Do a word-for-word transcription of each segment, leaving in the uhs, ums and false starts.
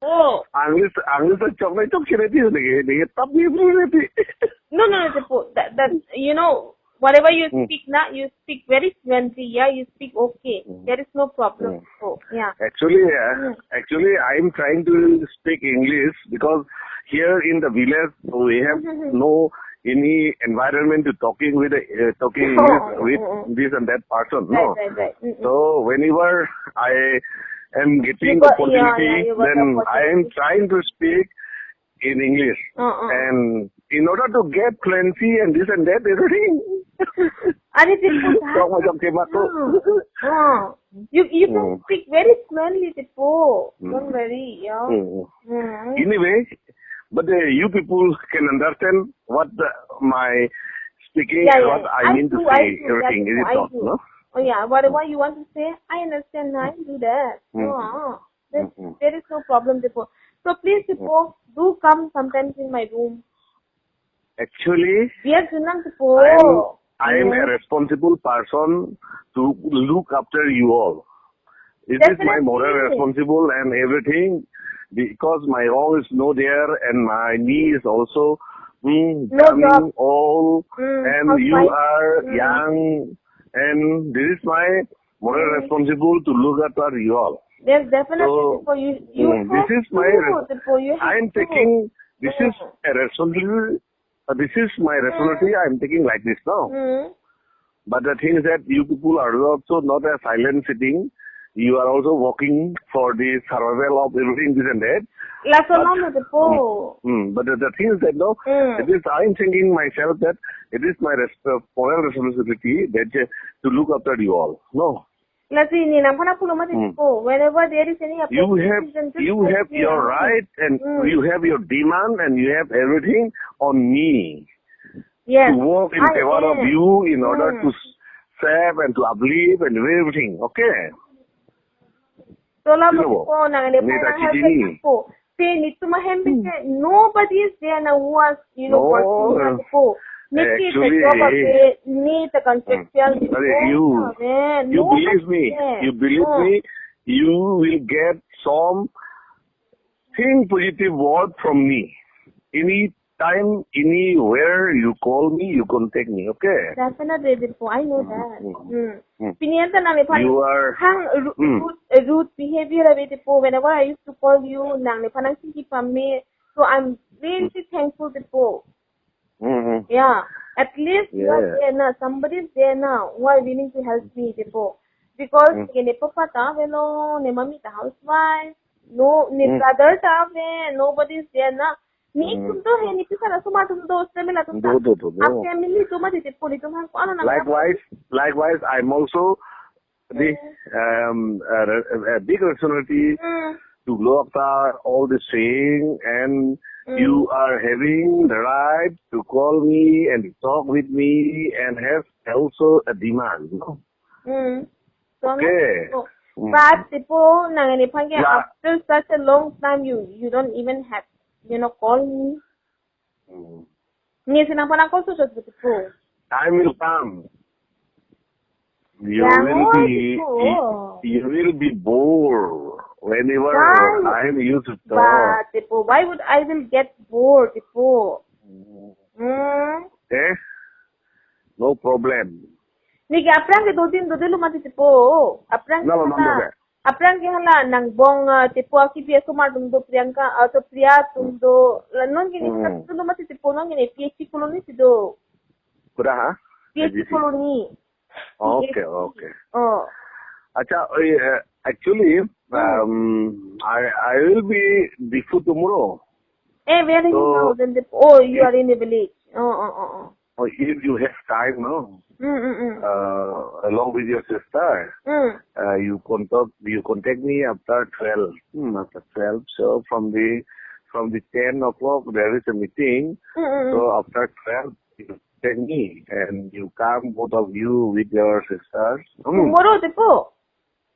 Oh. English, English ta chok nai chok chire ti ne ke, ne ke tap ni bru ne ti. No, no, no, Tepo. That, that, you know, whatever you Hmm. speak na, you speak very fluently, yeah, you speak okay. Hmm. There is no problem. Hmm. So, yeah. Actually, uh, Hmm. actually, I am trying to speak English because here in the village we have Hmm. no any environment to talking with uh, talking Oh, English with mm, mm. this and that person. Right, No. Right, right. Mm, mm. So whenever I am getting You got- opportunity, yeah, yeah, you got the then I am opportunity. Trying to speak in English. Uh, uh. And in order to get fluency and this and that, everything. Are, Tepo, Talk macam kemak tu. Uh, uh. You you can Hmm. Speak very fluently, Tepo. Hmm. Don't worry, yeah. Hmm. Hmm. Anyway, but uh, you people can understand what the, my speaking Yeah, and yeah. what I, I mean to do, I say, do, everything. yeah, Is it I not? do. No? Oh yeah, whatever you want to say, I understand. I do that. Hmm. Yeah. There, Hmm, hmm. There is no problem, Tepo. So please, Tepo, do come sometimes in my room. Actually, Biar senang, Tepo. I am, I am a Hmm. responsible person to look after you all. It is my moral Definitely. Responsible and everything because my all is no there and my knee is also mm, No coming job. All Mm, and housewife. You are Mm. Young and this is my moral Mm. Responsible to look after you all. Yes, definitely. So, So you, you mm, this have is my to, res- Tepo, you have I am to. Taking, this is Mm. A responsibility, uh, this is my responsibility. Mm. I am taking like this now. Mm. But the thing is that you people are also not a silent sitting. You are also working for the survival of everything, this and that. Laso But- long, Tepo. Hmm, but the, the thing is that no, Mm. it is I am thinking myself that it is my resp- moral responsibility that uh, to look after you all. No. Lasi ne nangphan pulo mati, Hmm. Tepo. Whenever there is any You opportunity, have then just you help have me, your huh? Right and Hmm. You have your demand and you have everything on me Yes. To work in I favor of am. You in order Hmm. To save and to uplift and everything. Okay. Tola Sino mo po? Po, nang ne Neta parang help Chidini. Po. Te netum ahem Hmm. Nobody is there now who was, you know, No, working na Po. Ne ki actually, job ave, ne ta contractual Hmm. Tepo. Are, you, Ave, you nobody believe me, there. You believe Oh. Me, you will get some thing positive word from me. Any time, anywhere you call me, you contact me, okay? Definitely, Tepo. I know Hmm, that. hmm, Hmm. hmm. Pini anta nang ne phan You are hang ru- Hmm. rude, uh, rude behavior ave Tepo. Whenever I used to call you, nang ne phan nang singki pame. So I'm really thankful Tepo. Hmm, hmm. Yeah. At least you are Yeah. There na. Somebody is there na who are willing to help me Tepo. Because Hmm. ke ne papa ta avelo, ne mummy ta housewife. No, ne Hmm. Brother ta ave, nobody is there na. Ne Hmm. Tum do he, ne pisa na sumar tum do, semi la tum ta. Do, do, do, do. After me ni tum ati Tepo, netum hang ko ano na. Likewise, likewise, I'm also the um, a, a big responsibility Hmm. To look after all the thing, and Hmm. You are having the right to call me and talk with me and have also a demand. No? Hmm. So, Okay. So, Hmm. But Tepo, nang ne phan ke Yeah. After such a long time, you you don't even have, you know, call me. Hmm. Ni si nang phan call so so Tepo. Time will come. You Yeah, will no, be Tepo. You will be bored whenever Why? I am used to talk. But Tepo, why would I will get bored, Tepo? Hmm. Eh? No problem. Ne ke aphrang ke do din do delu mati Tepo. Aphrang No, ke no, hala. no, no. Aphrang ke hala nang bong, uh, Tepo aki biasa mar tum do Priyanka atau Priya tum do. La non ke ne Hmm. Dulu mati Tepo non ke ne P H C colony si do. Kuda ha? P H C P H C. Colony. Okay, okay. Oh. Acha, uh, actually, Hmm. um, I I will be Diphu tomorrow. Eh, where are you So, now? Then the, oh, you if are in the village. Oh, oh, oh, oh. Oh, if you have time, no, Mm, mm, mm. Uh, along with your sister, Mm. uh, you contact you contact me after twelve. Hmm, after twelve. So from the from the ten o'clock there is a meeting. Mm, mm, mm. So after twelve, you contact me and you come both of you with your sisters. Hmm. Tomorrow, Tepo?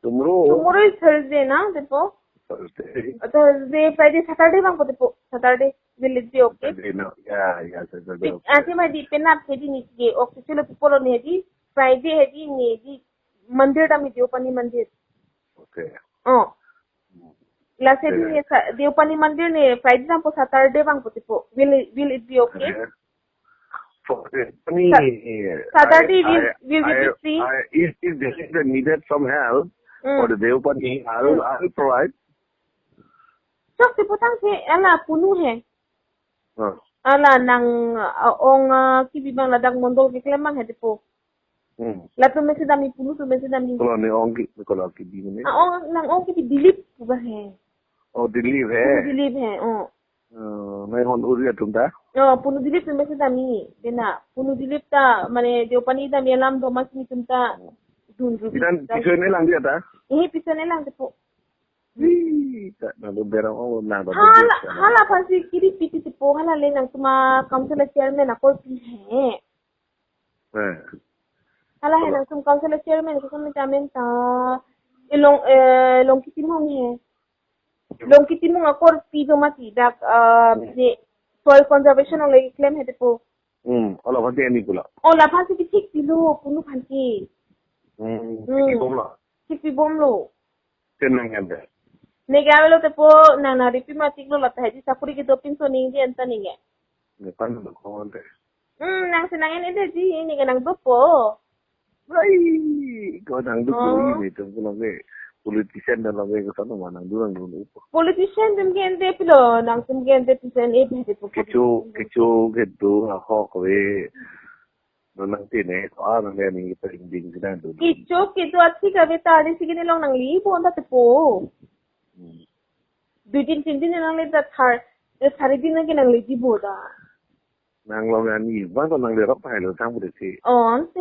Tomorrow. Tomorrow is Thursday, na, Tepo? Thursday. Thursday, Friday, Saturday bang ko, Tepo? Saturday, will it be okay? Saturday, no. Yeah, yeah, Saturday. Okay. Ante ma di penap hedi ni ke, okay, chalo Tepo lo ni hedi, Friday hedi ni di, Monday ta mi di open ni Monday. Okay. Oh. Lasi, eh, ne sa-, Deopani Mandir ne Friday dampo, Saturday vangpo tipo. Will it, will it be okay? Eh, for Deopani, Sa-, eh, Saturday I, will, I, will be I, free. I, if, if there is a needed some help, hmm, for the Deopani, I will, hmm, I will provide. Chok tipo tangte, hala punu he. Ah. Hala nang, ah, ong, ah, kebi abang ladak mondol keklem abang he tipo. Hmm. Latum mesi dam-i, punu atum mesi dam-i. Kolo ne ong ke, kolo kebi mene? Ah, ong, nang ong kebi Dilip pu abang he. Oh, Dilip he. Punu Dilip he, oh. Oh, nai hon uri atum ta? Oh, punu Dilip atum mesi dam-i. Dena, punu Dilip ta, mane Deopani dam-i alam do mas ni atum ta. Hmm. Dun ru. Idan ta. Piso ne lang dia ta? Eh, piso ne lang tipo. Ih, ta, nang do berang ong, nang do hala, berang. Hala aphansi kiri piti tipo, hala le nangtum a-council a-chairman akorpi he. Eh. Hala he. Hala. Nangtum council a-chairman, kusam ni chairman ta. Ilong, eh, Longki Timung he. Longki Timung akorpi do mati dak, eh, hmm, ne soil conservation along le keklem he tipo. Hmm, hala aphansi ani pulo. Hala aphansi kethik pilo, punu aphansi. Hmm, hmm, kethik bomlo. Kethik bomlo. Te nang ante. Neke avelo tipo, nang nang ripi matik lo, lata haji sakuri kedo pinso ningje anta ningje. Ne pan lo ko ante. Hmm, nangsi nang-en-e detji, neke nang dopo. Ai, ko nang dopo. Oh. Ini tu pulang ke politician dalam ke sana ma nang do nang do upo. Politician atum ke ante pilo, nangtum ke ante pisen e bhete po. Kecho, kecho kedo ahok ave. Non nang tine, ko a nang le ning paling ding sina do. Kecho kedo athik ave ta, ari si kini long nangli bo anta tipo. Hmm. Dui din tin din nangle ta thar, eh, sari din nangke nangleji bo ta. Nang long ani, bang ko nang le rok pai lo sang pute si. Oh, ante,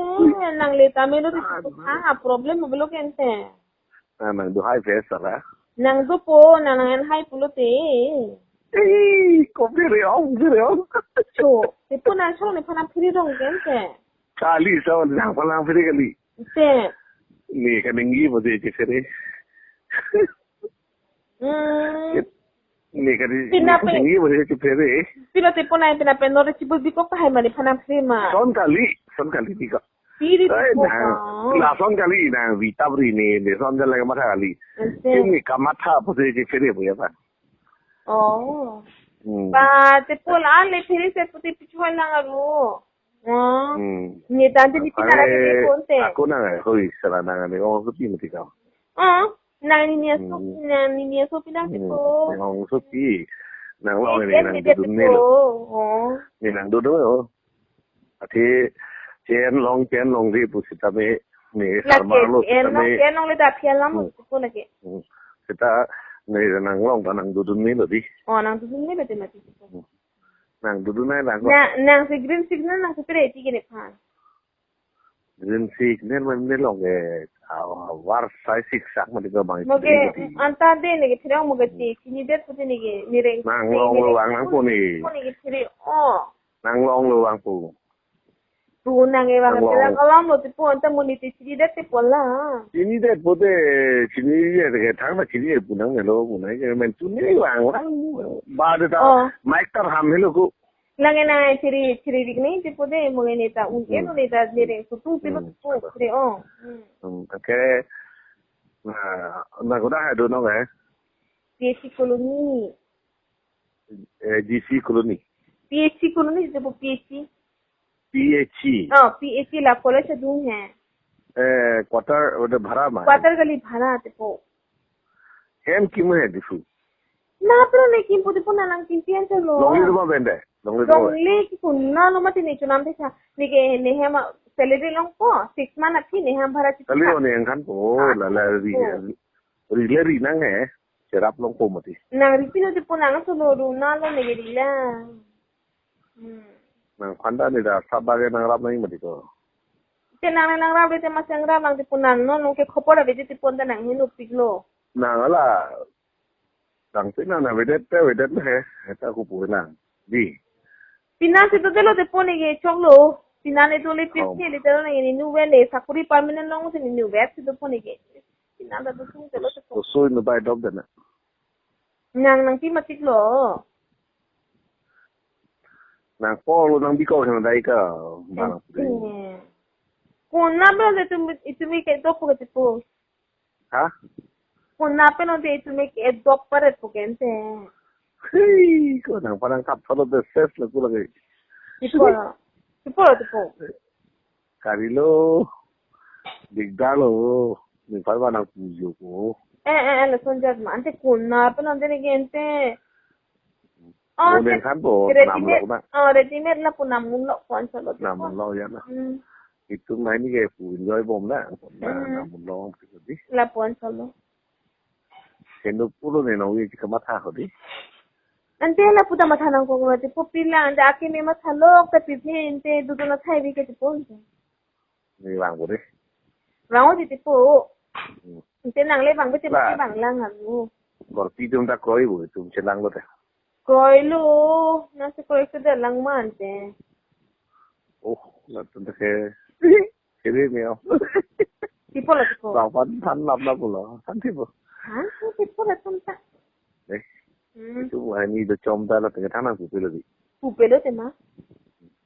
nang le tame lo di. Ah, ha, ha, problem avelo ke ante. Ah, nang do hai face sala. Nang dopo, nang nang-en hai pulote. Eh, ko phere ong, phere ong. Cho, tipo nang cho nephan nangphere rong ke ante. Kali, so, nephan nangphere kali. Te. Ne kaningje pute chephere. Hmm. Ne kali, pina pe- kaningje pute chephere. Pina te ponai, pina pe nore chibul bikok tahai mane nephan nangphere ma. Son kali, son kali bikok. Piri ai, bikok nang, ba. Lason kali nang vita bri ne, ne son kali kamatha kali. Ante. Sini kamatha pute chephere puya ta. Oh. Hmm. Ba, te pol ale phere se pute pichuan lang aro. Oh. Hmm. Ne tante ni pinara ke pon te. Ako nang, hoi, sala nang ne ong sopi mati ka. Oh, nang ni niya so, hmm, nang ni niya sopi nang, hmm, tipo. Nang ong sopi. Nang long ne, nang dudun ne lo. Oh. Ne nang dudun lo. Athe, chen long, chen long di pu sitame, ne lake, sama lo chen long, sitame. Chen long le ta aphi alam, hmm, ko lake. Hmm. Sita, ne nang long ta nang dudun ne lo di. Oh, nang dudun ne lo di mati. Hmm. Nang dudun ne nang ko. Na, nangsi green signal nangsi phere ti ke nephan. Green signal mane long ke, ah, war sai siksak mati ko bang. Mo ke, phere ti. Anta de neke phere mo ke ti, chinidet pute neke, nireng. Nang long lo vang nangpo ne. Neke phere, oh. Nang long lo vangpo. Tu nang e vang, nang long. Pherang alam lo tipo anta mo ne ti chinidet tipo la. Chinidet pute, chinidet ke thang na chinidet pu nang lo, mo nang ke men tu ne vang vang. Ba de ta, oh, mic tar ham helo ko. Lang e na chiri, chiri dik ne tipo de, mo ne ta un ke, hmm, ne ta nireng sutu tipo, hmm, tipo, chiri, oh. Hmm. Hmm, okay. Na, na kuda hai do nong eh? P H C colony. Eh, G C colony. P H C colony, tipo P H C. P H C. Oh, P H C la college adung he. Eh, quarter, udah bhara ma. Quarter kali bhara tipo. Hem kim he disu. Na, pero ne kimpo tipo na nang kimpi an chalo. Longle rumah bende. Longle rumah. Longle ke konat lo mati ne chonam te cha. Neke ne hem salary longpo, six month aphi ne hem bhara chita. Kali one yang kan po, ah, lala ri, po. Ri le ri nang he. Cherap longpo mati. Nang ripi lo tipo nang solo ru na lo neke ri la. Hmm. Nangphan ta ne da sabage nangrap nang mati ko. Te nang nangrap le te mas nangrap lang tipo nang non nong ke khopor ave je tipo anta nang heno piklo. Nang ala tangte nang na vedet te vedet he, heta ko pu nang. Di. Pinan si to delo te pon ke choklo. Pinan e to le pis, oh, ke le te lo nang ne nu vele sakuri permanent long si ne nu vet si to pon ke. Pinan ta to sung te lo te pon. To soi no bai dok dana. Nang nangpi matik lo. Nang polo nang bikok nang dai ka. Bang. Konat lo te tum, itum ke to pu ke tipo. Ha? Kona pen ante itum ke dok paret po ke ante. Hei, ko nang panang kap thalo de ses lo ko lagi. Tipo, tipo, tipo. Karilo, digdar lo, ningpar ba nang pujo ko. Eh, eh, eh, lason jat ma, ante kona pen ante ne ke ante. Oh, Modern te-, kan po, readymade, nam lo na. Oh, readymade lapu namun lo pon solo. Namun lo ya na. Hmm. Itum nai ni ke pu enjoy bom na, na, Hmm. namun lo, gitu di. Lapu-an solo. Hendo pulo ne nong ye kamatha ho di. Ante lapu ta matha nangkok lo, tipo pila, ante akimi matha lok, ta pipi, ante dudu na thai bi ke tipo ante. Ni vang po di. Vang o di tipo. Hmm. Ante nangle vang po tipo La. Vang lang anu. Korpi itum ta kroi bo, itum chelang lo ta. Kroi lo, nasi kroi ke dalang ma ante. Oh, latum ta ke. Kiri ni oh. Tipo lo tipo. Lapan than lap lap lo. Than tipo. Than tipo latum ta. Eh. Hmm. Itum wani do chom ta la tengah than nang pupe lo di. Pupe lo tema.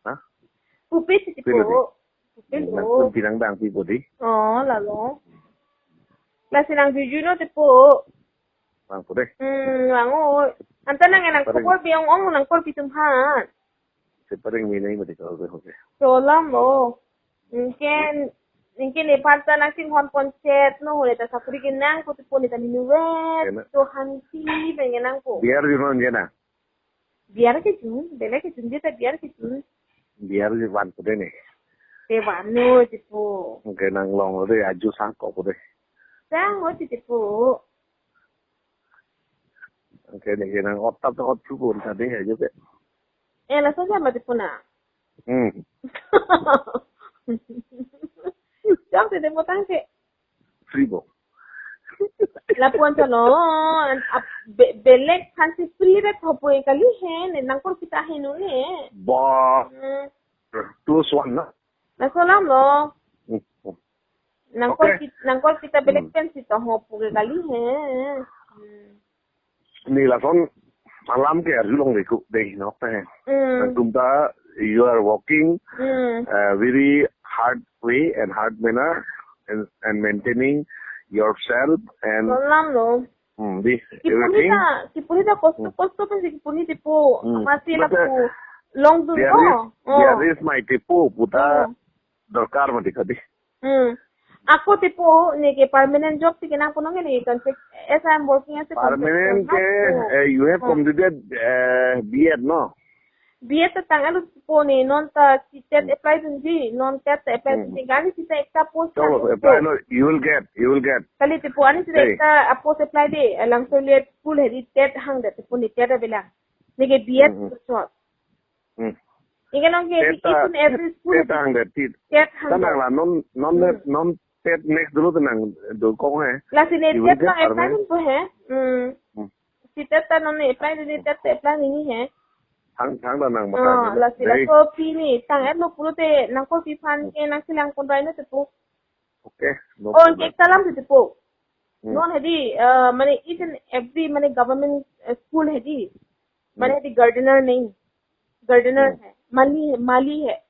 Hah? Pupe si Pupe lo di. Tipo. Pupe lo. Nang pun pinang dang tipo di. Oh, lalo. Lasi nang juju no tipo. Vang po de. Hmm, vang o. Anta nang nang Paring. Kopor bi ong-ong nang korpi atum aphan. Se paring mi nai mati kalau de hoke. Cholam lo. Ingke, ingke nephan ta nangchinghon pon chet no, hole ta sakuri ke nang ko tipo ne ta minuet. Ena. To hanti ben ke nang ko. Biar di non jena. Biar ke jun, bele ke jun, dia ta biar ke jun. Biar di van ko de ne. Te van no tipo. Ingke nang long de aju sang ko ko de. Sang o tipo. Ingke ne ke nang ot tap ot chu pon ta de ajo ke. Eh, lason jat ma tipo na. Hmm. Jam te demo tang ke. Free bo. Lapu-an ta lo, an-, ap-, be-, belek aphan si free ret hopo e kali he, ne nang korpi ta heno ne. Ba. Hmm. Plus one na. Laso alam lo. Hmm. Nang Okay. Korpi, nang korpi ta belek Hmm. pen si ta hopo ke kali he. Hmm. Ne lason alam ke arjulong de ko de no pe. Hmm. Nangtum ta you are working Hmm. uh, very hard way and hard manner and, and maintaining yourself and Laso alam lo. Hmm, di Kipuhi everything. Ta, kipuhi ta kosto, Hmm. Kosto pen si kipuhi tipo. Hmm. Masi But, lapu uh, long dun there ko. Is, Oh. There is my tipo puta Oh. Dorkar mati kadi. Hmm. Ako tipo ne ke permanent job si ke nangpo nang ke ne contract, as I am working as a contractor. Permanent ke, eh, you have Oh. Completed, eh, B Ed, no? B Ed ta tang-et lo tipo ne, non ta si tet Hmm. Apply dunji, non tet ta apply Hmm. Dunji, kali sita ekta post Chalo, lang apply po. No, you will get, you will get. Kali tipo ani sita Hey. Ekta a post apply de, alang so let school hedi tet hang de tipo ne tet abelang. Ne ke B Ed Hmm, hmm. Short. Hmm. Ingke nang ke Tet di ta, each and every school tet di hang de tit. Tet hang Tanang de. La non, non, Hmm. Non tet next dulu tenang do kong he. Lasi ne You will tet get nang apply permanent. Dun po he. Hmm. Hmm. Si tet ta non ne apply dun, ne tet ta apply ni he. Thang, thang ta nang Oh, matang. Lasi Dei. Laso pi ne tang-et lo pulote nang korpi aphan Hmm. Ke nangchelang pon rai no tipo. Okay, no Oh, problem. Ke salam tipo. Hmm. Non hedi, uh, mane each and every mane government, uh, school hedi. Mane Hmm. Hedi gardener nahi. Gardener Hmm. Hai. Mali hai, mali hai.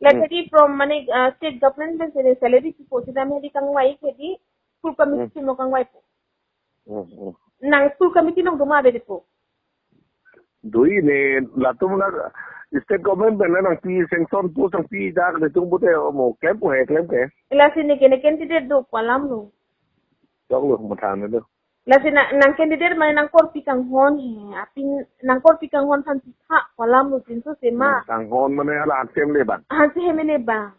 Like Hmm. Hedi from mane, uh, state government pen se salary si po sita hedi kangvai hedi school committee Hmm. Simo kangvai po. Hmm, hmm. Nang school committee nong doma be tipo. Dui ne latum la state government pen nangpi sanction post nangpi dak netum pute mo klem ko he klem ke. Lasi ne ke ne candidate do ko alam lo. Chok lo matha ne lo. Lasi na, nang candidate mane nang korpi kanghon he. Apin nang korpi kanghon aphan si tha ko alam lo jinso sema. Hmm, kanghon mane hala angsem le bang. Angsem le bang.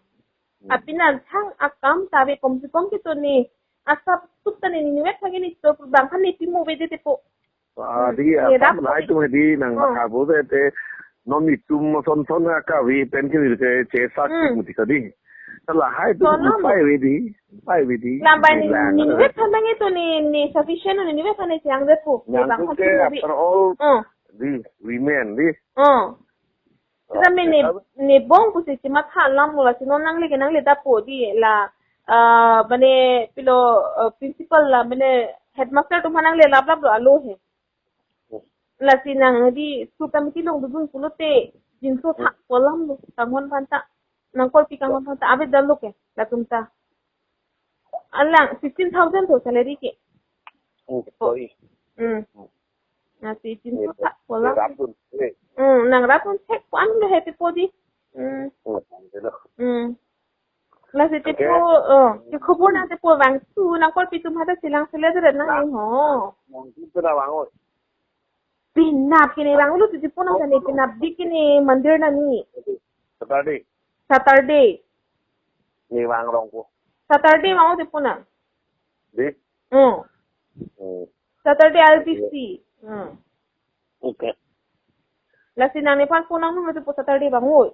Hmm. Apin nang thang akam ta be kom si kom ke to ne. Asap suk ta ne ni wek thang ni to bang khan ne pimo be de tipo. Ah, Hmm. Di, ne apa dap malai ko tu di nang Oh. Matha bo de te non itum son son ka vi pen ke ke che sa Hmm. Muti kadi. Lahai tu Sono mo. Pai ve di, pai ve di. Lambai ni, Lang ni ada. Wek thandang itu ni, ni sufficient ni, ni wek thandang siang de pu. Yang Bang tu hati ke ni. After all, Oh. Di women di. Oh. Sita mi ne, ne bong pusi chimatha alam lo lasi non nangle ke nangle dapo di la, ah, mane pilo, ah, principal la mane headmaster atum aphan nangle laplap lo alo he. Lasi nang di school committee along dodun pulote jinso tha ko alam lo kanghon aphan ta. Nang korpi kanghon aphan ta ave dal lo ke latum ta. Alang sixteen thousand to salary ke. Hmm, Tepo. Sorry. Hmm. Hmm. Lasi Chinso Ni, thakpo ni lang. Rapdun. Ni. Hmm, nangrapdun thekpo an lo he Tepo di. Hmm. Hmm, ni lo. Hmm. Lasi Tepo, Okay. Oh, ke khobor nang Tepo vangthu nang korpi atum hadak chelang selet ret nang Na. Ni ho. Nang di pina vang oi. Penap ke ne vang lo Tepo nang kane penap dik ke ne mandir nang ni. Saturday. Saturday. Ne vang rong ko. Saturday vang Tepo nang. Di? Hmm. Hmm. Saturday R B C. Hmm. Okay. Lasi nang nephan phone nang nung Tepo Saturday vang oi.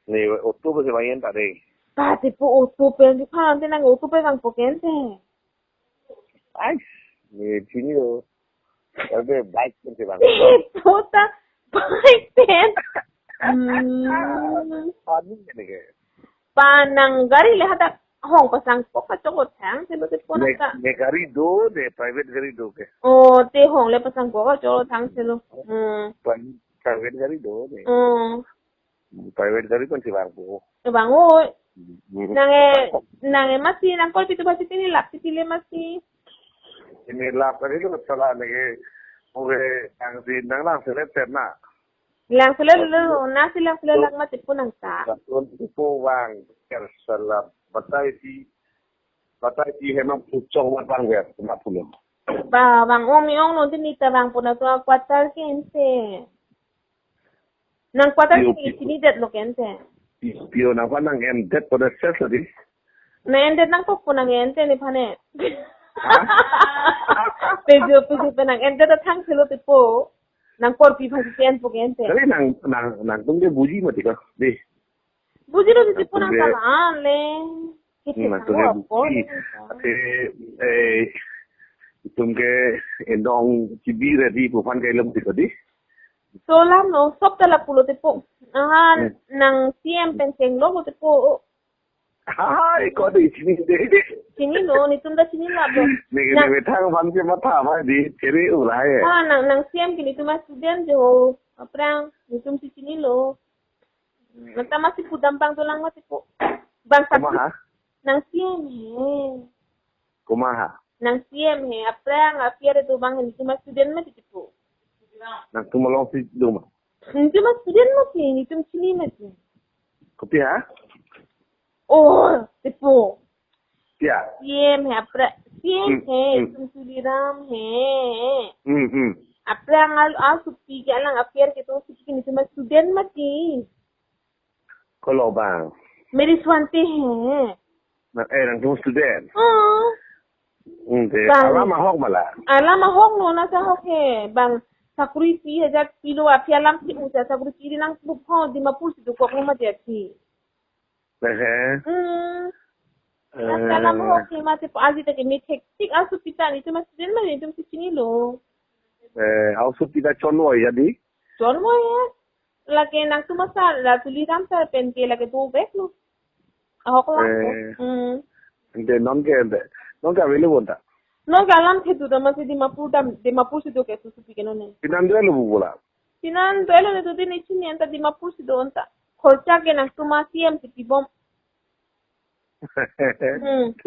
Ne auto basi vang en ta de. Ta Tepo auto pen di phan te nang auto pen vangpo ke ante. Ai, ne chini lo. Saturday bike pen si vang. Tepo ta bike pen. Hmm. Ani ne ke. Pa nang gari le hadak hong pasang po kachok thang selo Tepo nang Ne, ta. Ne gari do, ne private gari do ke. Oh, te hong le pasang po kachok thang selo. Hmm. Pri-, private gari do ne. Hmm. Private gari pen si vangpo. Vang oi. Hmm. Nang e, nang e masi nang korpi atum basi chinilap si pile masi. Chinilap kali lo sala ne ke. Okay, nang si nang lang selet na. Lang selet lo, nasi lang selet lang mati pun nang ta. Katun Tepo vang, ker salam. Batai si, batai si henok puchong mat vang ver, kena pulo. Ba, vang om yong non tini ta vang puna tua quarter ke ante. Nang quarter Pio, ke pio. Chinidet lo ke ante. Pio, pio, nang pa nang endet pada ses tadi. Na endet nang kok puna ke ante ni phane. Hah? Pejo, pejo pe nang endet ta thang selo Tepo. Nang korpi phan si enpo ke ante. Kali nang, nang, nangtum ke buji mati ko, di. Buji lo Tepo nang Nangtum ke salah le. Kita Hmm, nangtum tahu ke apa buji. Ni. Ate, eh, itum ke endong chibi ready pu phan ke lem tiko di. So lam no, sop ta lapulo Tepo. Aha, Hmm. Nang C M pen chenglo ko Tepo. Hai, ko di chinide. Chinilo, netum ta chinilap lo. Neke, Nang neke thang phan ke matha ma di, chere ulai. Ah, nang, nang C M ke netum a student jo, aphrang, netum si chinilo. Nang ta masi pudam bang dolang mati Tepo. Bang satu. Komaha? Nang C M he. Komaha? Nang C M he, aphrang, aphiar do bang, netum a student mati Tepo. Nangtum along si do ma? Netum a student mati, netum chini mati. Kopi ha? Oh, Tepo. Ya. C M he, aphrang, C M Hmm, he, hmm. Netum Tuliram he. Hmm, hmm. Aphrang al, al supi ke alang aphiar ke to supi ke netum a student mati. Kolo bang. Mary Swante he. Na, eh, nangtum student. Oh. Hmm, te, Bang. Alam ahok mala. Alam ahok no na sa ahok he. Bang sakuri pi hajar pilo aphi alam si usa sakuri pi di nang bup ho Dimapur si dukok no mati athi. Ehe. Hmm. Eh. Nang alam ahok he mati Tepo aji ta ke methek tik asu pita netum a student ma netum si chinilo. Eh, asu pita chonvoi ya di? Chonvoi ya. Lake nangtum a sir, la Tuliram sir pen ke lake dovek lo. Ahok lang ko. Eh. Hmm. Ante non ke ante. Non ke available ta? Non ke alam thedu ta masi Dimapur dam, Dimapur si do ke susupi ke non ne. Pinan doi lo bu bola. Pinan doi lo ne tu din ichini anta Dimapur si do anta. Khorcha ke nangtum a C M si pibom. Hmm.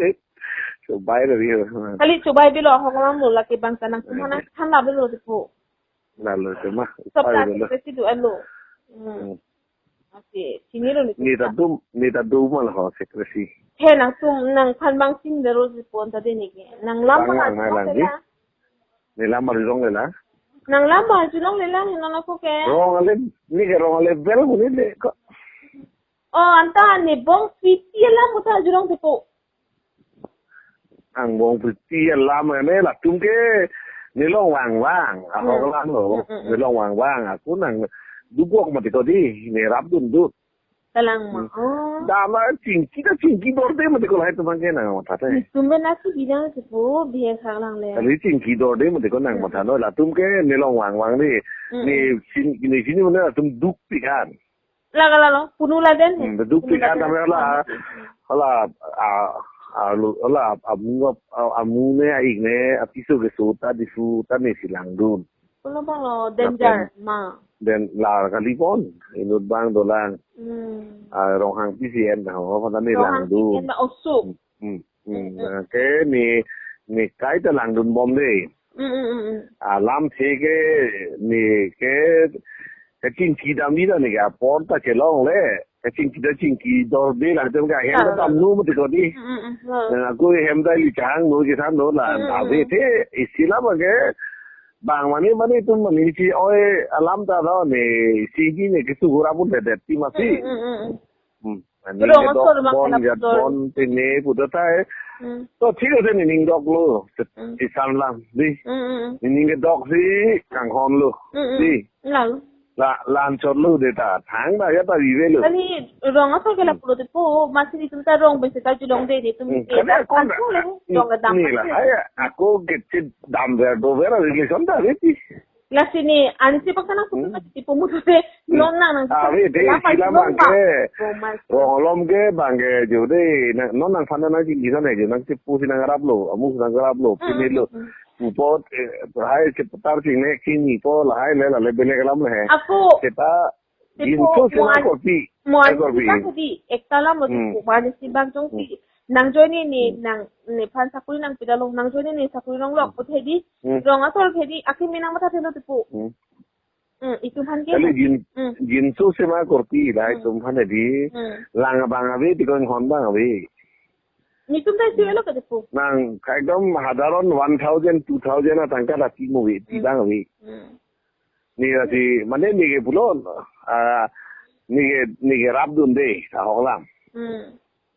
Chobai lo ri. Kali chobai bilo ahok lang lo lake bangsa nangtum Eh. Nang than la bilo Tepo. Lalo cuma. Sop ta Chobai lo. Secretary do alo. Hmm. Hmm. Ante, chinilo ni Ni ta. Tadum, ni tadum mal ho secretary. He nangtum, nangphan bang chin daro Tepo anta de neke. Nang lam Bang ma lang, lang, lang, hala. Ni lam arjulong le la. Nang lam arjulong le la, he non ako ke. Rong ale, ni ke rong ale bel ko ni le ko. Oh, anta ne bong fiti alam uta arjulong Tepo. Angbong priti alam ane latum ke nelong vangvang. Ahok Hmm. Lang lo. Hmm, hmm, hmm. Nelong vangvang. Ako nang dukok mati ko di. Nerap dundut. Kalang ma. Hmm. Oh. Dama chingki ta chingki dorde mati ko lahai tumang ke nang matha te. Netum pen nasi bilang Tepo, bihe khak lang le. Kali chingki dorde mati ko nang Hmm. Matha no. Latum ke nelong vangvang di. Hmm. Ne chin, ne chini mana latum duk pikan. Lake lalo, punu laden he. Hmm, duk pikan tame hala, hala, a, a, lo, hala, amu, a, amu ne, a-ik ne, apiso keso ta, disu ta ne si langdun. Punu bang lo, danger, Lapen ma. Den la kali pon, inut bang dolang. Hmm. A, Ronghangpi si en ta ho, pon ta ne Ronghangpi langdun. En ta osuk. Hmm, hmm, hmm. Hmm. Na ke ne, ne kai ta langdun bom de. Mm, mm, mm, mm. Alamthe ke ne ke kachingki damji ta ne ke apor ta chelongle. Kachingki ta chingki dorde la tem ke ahem ta Ah. damlo mati ko di. Mm, mm, mm. Ah. Eh, ako hem ta ili chang no ke san no la. Mm, mm, mm. Ave the isi alam ke bang mane mane itum mane si oi alam ta do ne si ji ne ke sugur apun det det ti masi. Mm, mm, mm, mm. Hmm. Ani Rong kedok asor mang bon, kedap jat dor. Bon, tene, puta tai. Hmm. To thik ase ne ning doklo. Hmm. Tisan lang, di. Hmm, hmm, hmm. Ne ning kedok si kanghon lo. Hmm, hmm. Di. Lang. La, lan chot lo de ta. Thang da ya ta vive lo. Ani rong asor ke la Hmm. pulo te po, masi itum ta rong besi ta julong de, de itum Hmm. ke Kali ta akon kan da. Ni, rong kedam ni la, kan. Hai, ako ke chit dam ver do ver relation ta re ti. Lasi ne, ani si paksa nang Hmm. suka ti po muthote, Hmm. non nang nang Ah, suka wait, dei, lapa sila julong bang ba. Ke, Oh, mas. Rong alom ke bang ke, jo dei, nang, non nangphan nangchingki san ne, jo nangchipu si nangraplo, amu si nangraplo, Hmm, pini lo. Hmm. Upot, eh, hai, chepatar chinine, chinipo, lahai le, lale belek alam le he. Ako. Seta, Tipo, jinso sema mo an-, korpi. Mo an Ai korpi. Sibak di, ekta alam lo Hmm. tipo, mo an sibak jongsi. Hmm. Nangjoine ne, Hmm. nang, nephan sakuri nangpi dalong, nangjoine ne sakuri rong lok Hmm. puthe di, Hmm. rong asor the di, akimi nangmatha thelo tipo. Hmm. Hmm, itum aphan ke. Kali jin, Hmm. Jinso sema korpi, la Hmm. itum aphan di, Hmm. lang abang ave, tikon hon abang ave. Netum ta isi elo ke tipo. Nang, ekdom hadaron one thousand, two thousand atangka ta ti mo ave, ti Hmm. abang ave. Hmm. Ne lasi, mane ne ke pulo, ah, ne ke, ne ke rapdun de, ahok alam. Hmm.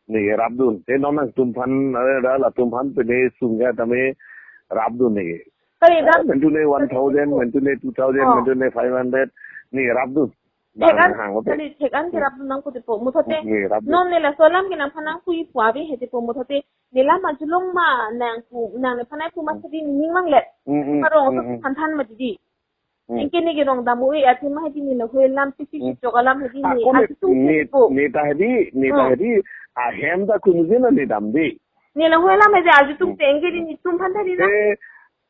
Ne ke rapdun. Te non nangtumphan, are da latum aphan pene sungja tame rapdun ne ke. Kali Ah, rap-, mentune one thousand, mentune two thousand, Oh. mentune five hundred, ne ke rapdun. Thek an, Bang hang ko te. Kali thek an ke Hmm. rapdun nangpo tipo. Muthote, Hmm, ne rapdun. Non ne laso alam ke nangphan nangpu-i pu ave he tipo. Muthote, ne lam ajulong ma nangpu, nang nephan nangpu Hmm. masi di ning manglet. Hmm, hmm, Parong hmm, so hmm. Than than ma di di. Hmm. Anke ne ke rong dam-o-e athema hedi ne lahei alam pisi Hmm. chok alam hedi ne Ako ne, atum ne, kepo. Ne ta hedi, ne ta Hmm. hedi, ahem ta kunujena ne damde. Ne lahei alam hedi ajutum Hmm. te anke di netum aphan ta di na. Eh,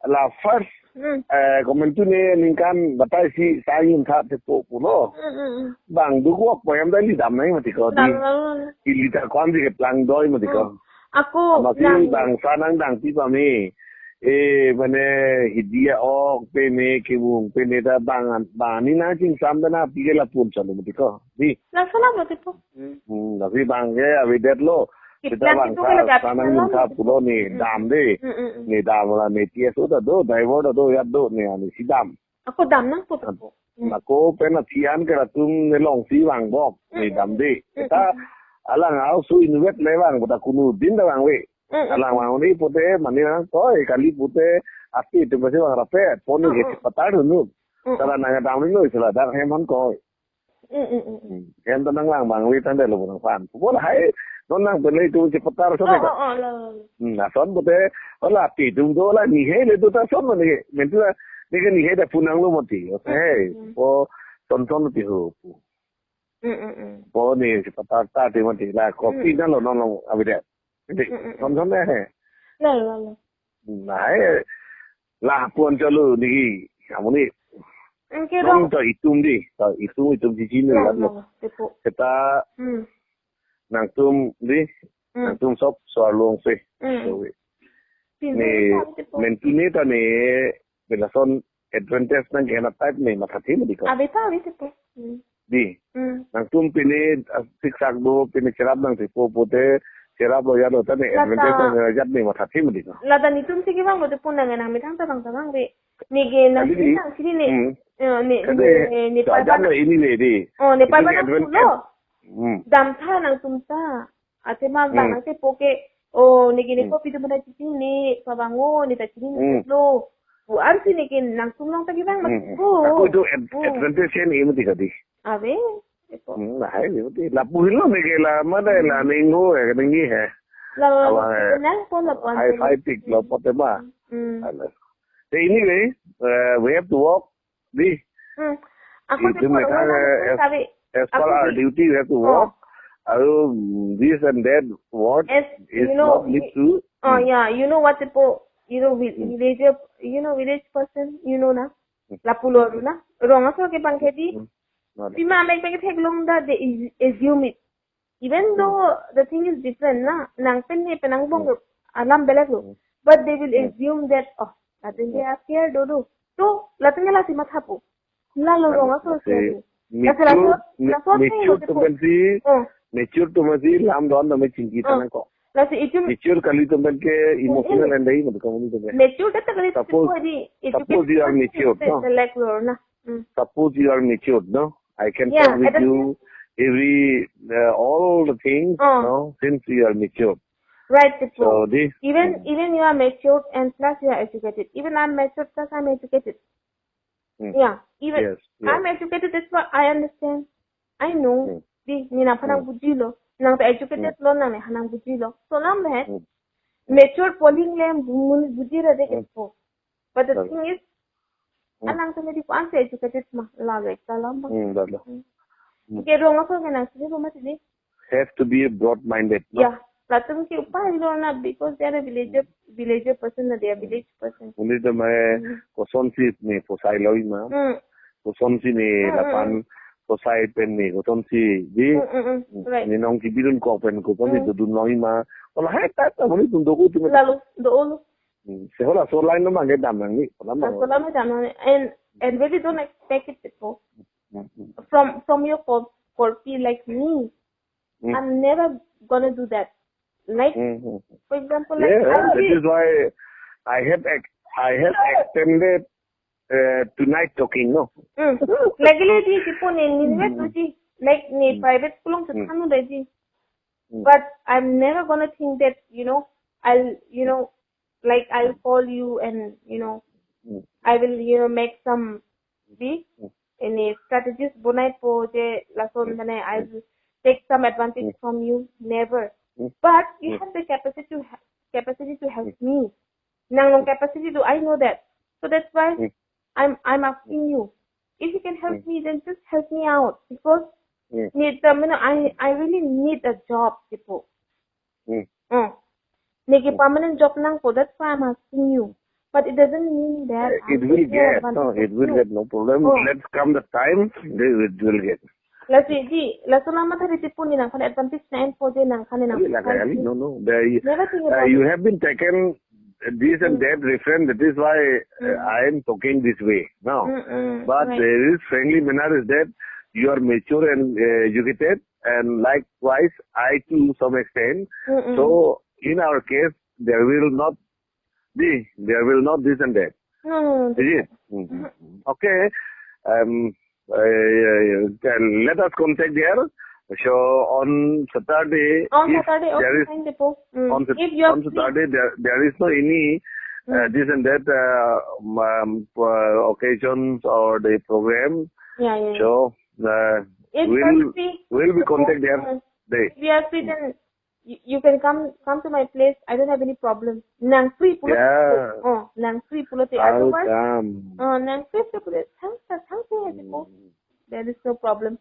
la first, Hmm. eh, komentu ne ningkan batai si sayun tha tepo pulo. Hmm, hmm, hmm. Bang duk wok po hem ta ili dam nai mati ko di. Dam, dam, dam. Ili ta ko-an si keplang doi mati ko. Hmm. Ako Masi nang bangsa nangdang pi pame. Eh, mane hidi a-ok pene kevung pene ta bang, bang ni nangchingsam ta nangpi ke lapu-an chalo mati ko. Di. Laso alam lo tipo. Hmm. Hmm, tapi bang ke avedetlo. Kita Kiplang bangsa itu kalau dapat sanang malam minta gitu. Pulo ne Hmm. Damde. Hmm, hmm, hmm. Ne dam la ne T S O ta do, driver ta do, ya do ne ani si dam. Ako dam nangpo Am-, tipo. Hmm. Ako pen athian ke latum ne longsi vangbom, ne Hmm, hmm, damde. Hmm, Kita hmm. Alang aosu inutvet le vang, puta kunudin ta vangve. Mm, mm, Alang mm. Vang ni pute, mane nang toi, kali pute, ati tu masih vang rapet, poni Mm, ke mm. Chepatar dulu. Mm, Tara mm. Nang dam ni noi sela, dang hem han koi. Mm, mm, mm, mm. Hmm. Hem ta nanglang vangve tangte lo nangphan. Pupon hai, non nang penle tu chepatar so Oh, ka. Oh, oh, lo, lo, lo. Hmm, lason pute, ola ati tu do la ni hai le tu ta son mane, mentu la, ni ke ni hai ta punang lo mati. Mm, Hey, mm. Po, son son ti ho. Mm, mm, mm. Poni chepatar ta ti mati la, kopi Mm. Na lo non lo abidet. Iti, Mm, mm, mm. Thom thom eh. La, la, la. Nai, la puan chalo niki, amuni. Anke Nong rong. To itum di, to itum, itum di jinu La, ya la, lo. La, tepo. Kita Hmm. Nangtum di, Hmm. Nangtum sop so-arlo se. Hmm. So, Pintu ni sa tepo. Mentu ni ta ni, pelason advantage nang kena type ni matha thim di ko. Abi ta, abi tepo. Hmm. Di. Hmm. Nangtum pini, ah, siksak do, pini cherap nang tepo pute, cherap lo ya lo ta ni, Lata. Advantage nang kena jat ni matha thim di ko. Lata netum si kevang lo tepo nang nang methang ta bang ta bang ve. Neke nang Kali di. Sini nang sini ni. Hmm. Eh, ni, Kali ni, ni, ni, jat lo ini ni di. Oh, ni Itu parba ni nang advantage. Pulo. Hmm. Dam tha nangtum ta. Athema Hmm. Bang nang tepo ke, oh, neke ne Hmm. Kopi tu mana cicing ni, pabang o, ni ta cicing Hmm. Lo. Bu arsi neke nangtum long ta kevang Hmm. Mat ko. Aku itu ad-, Hmm. Advantage ni mati kadi. Ave, tepo. Hmm, nah, ini mati. Lapu hilo neke la, mana la Hmm. Ning ho, eh, ning ni, eh. La, la, Apa, la, eh, nang pon la pon high pon. Five tik lo, Hmm. Pote ba. Hmm. Ala. So anyway, uh, we have to work. Di. Hmm. Aku Itu tepo, methang, wala eh, as, sabi. As per Aku our di- duty, we have to Oh. Work. Aru, mm, this and that, what As, is you know, not lead y-, to, oh, hmm. Yeah, you know what, tepo, you know, vi-, Hmm. Village, you know, village person, you know na? Hmm. Lapulo na? Rong aso ke bang kedi. Hmm. Not Pima mek mek theklong ta, they is-, assume it. Even Hmm. Though the thing is different na, nang pen ne pen angbong Hmm. Alam belek lo. Hmm. But they will Hmm. Assume that, oh, Latum ke affair do do. To, latum ke lasi mathapo. Lalo rong aso lasi ke. Mature, laso, ma-, laso mature atum pensi, oh, mature atum pensi lam don name chingki, oh, tangko. Lasi itum mature kali atum pen ke emotional, mm, and dei madu kamu atum pen. Mature kata kali suppose, suppose you are mature, no? Like lo na. Mm. Suppose you are mature, no? I can, yeah, talk with you every, uh, all the things, oh, no? Since you are mature. Right, Dipo. So this, even, mm, even you are matured and plus you are educated. Even I'm matured plus I'm educated. Mm. Yeah, even, yes, yes, I'm educated, that's what I understand. I know. Mm. Di, ne nangphan nang, mm, bujilo. Nang ta educated, mm, lo, nang nephan nang bujilo. So lam le, mm, mature pu aling le mun bujire de, mm, kepo. But the, lalo, thing is, mm, alang tame di ko ansi educated ma, lalo ekta lam ma. Mm, lalo. Mm. Mm. Ke rong aso ke nang sini rumah sini. Have to be broad minded, no? Yeah. Latum ke upai lo na, because they are a villager, mm, villager person na, they are, mm, village person. Monit atum ke, mm, kosonsi ne posai loi ma. Mm. Kosonsi ne, mm, mm, lapen, mm, posai pen ne kosonsi di. Mm, mm, mm. Mm. Right. Ne nong kibidun kok pen kosonsi, mm, dodun loi ma. Wala hai ta ta monit atum do ko tu. Lalo, do lo. Hmm, si halaso line lo mangke dam nangji, hala, ah, mang. Halaso line lo dam nangji. And, and really don't expect it, Dipo. Hmm, hmm. From, from your cor-, korpi like me, hmm, I'm never gonna do that. Like, hmm, hmm, for example, like, yeah, I that will is why I have ex-, I have extended, uh, tonight talking, no? Hmm. Like, really, Dipo, ne, ne, ne, hmm, like, ne, hmm, private school along, hmm, chethan unji. Hmm. But I'm never gonna think that, you know, I'll, you know, like, I'll call you and, you know, hmm, I will, you know, make some, di, hmm, any strategies bonaipo je lason, hmm, mane, I, hmm, will take some advantage, hmm, from you. Never. Hmm. But you, hmm, have the capacity to ha-, capacity to help, hmm, me. Nang along, hmm, capacity do, I know that. So that's why, hmm, I'm, I'm asking you. If you can help, hmm, me, then just help me out. Because, hmm, need the, you know, I, I really need a job, Dipo. Hmm. Hmm. Neke, hmm, permanent job nangpo, that's why I'm asking you. But it doesn't mean that, uh, I'm taking advantage of you. It will get, no, it will get, no problem. Oh. Let's come the time, they will, it will get. Lasi, di, laso lam matha, Dipo, ne nangphan advantage na-enpo je nangphan, nang. Kali, la kali, no, no. They, never think, uh, about it. You have been taken this and, hmm, that reference, that is why, uh, hmm, I am talking this way now. Hmm, hmm, right. But there is friendly manner is that you are mature and, uh, educated, and likewise, I too, some extent. Hmm, hmm. So, in our case, there will not be, there will not this and that. No, no, no. Is it? Mm-hmm. Mm-hmm. Okay. Um, uh, uh, let us contact there. So on Saturday, on Saturday, okay, fine, Dipo. Mm. If you are free. On Sat-, on Saturday, there, there is no any, uh, this and that, uh, um, uh, occasions or the program. Yeah, yeah, yeah. So, uh, we'll, we'll be contact there. If you are free, Dipo, mm, day. If you are free, then you, you can come, come to my place. I don't have any problem. Nang free pulote. Yeah. Oh, nang free pulote. I'll come. Otherwise, oh, nang free pulote. Thanks, sir. Thanks, sir. Hmm. There is no problem.